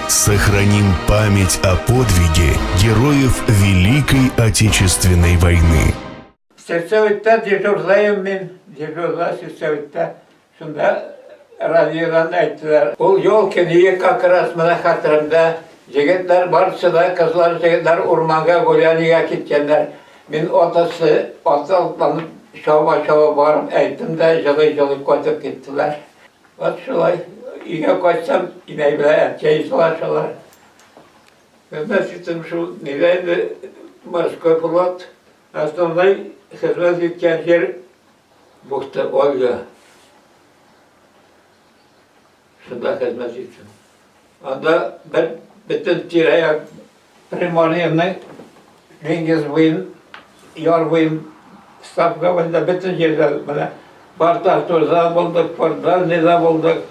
Сохраним память о подвиге героев Великой Отечественной войны. Сельсоветта дежурдаем мин, дежурда сельсоветта. Шунда радиодан әйттеләр. Ул елки ние как раз менә хәтеремдә. Егетләр барысы да, кызлар, егетләр урманга гуляниегә киткәннәр. Мин атасы, аты атланып чаба-чаба барып әйттем дә, җылый-җылый кайтып киттеләр. Вот шулай өйгә кайтсам, инәй белән әткәй җылашалар. Хезмәт иттем шул нидә инде морской флот. Основной хезмәт иткән җир Бухта Ольга. Шунда хезмәт иттем. Анда бер бөтен тирә-як Приморьеның диңгез буен, яр буен ставка буенда бөтен җирдә менә Порт Артурда булдык, Порт Дальныйда булдык,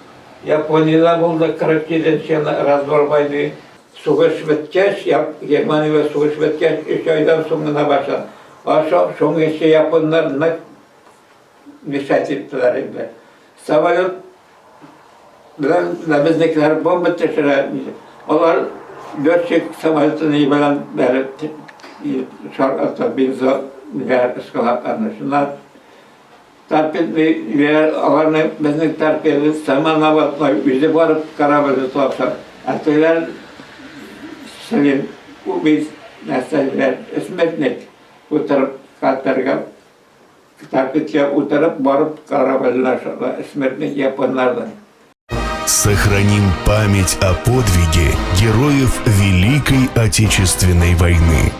Япониядә булдык, 47 елны разбор войны. Сугыш беткәч, Германиядә сугыш беткәч, өч айдан соң гына башланды. Аша шуңынчы японнар нык мешать иттеләр инде. Самолет белән безнекеләр бомба төшерә. Алар летчик самолетын белән бәреп шартлата бензо ышкалатканны. Шуннан торпедный аларны безнең торпеда самонаводной үзе барып корабльне тапшыр. Ә тегеләр Селин убийц нәрсәләр смертник утырып катарга торпедка утырып барып корабльләр смертник японнардан. Сохраним память о подвиге героев Великой Отечественной войны.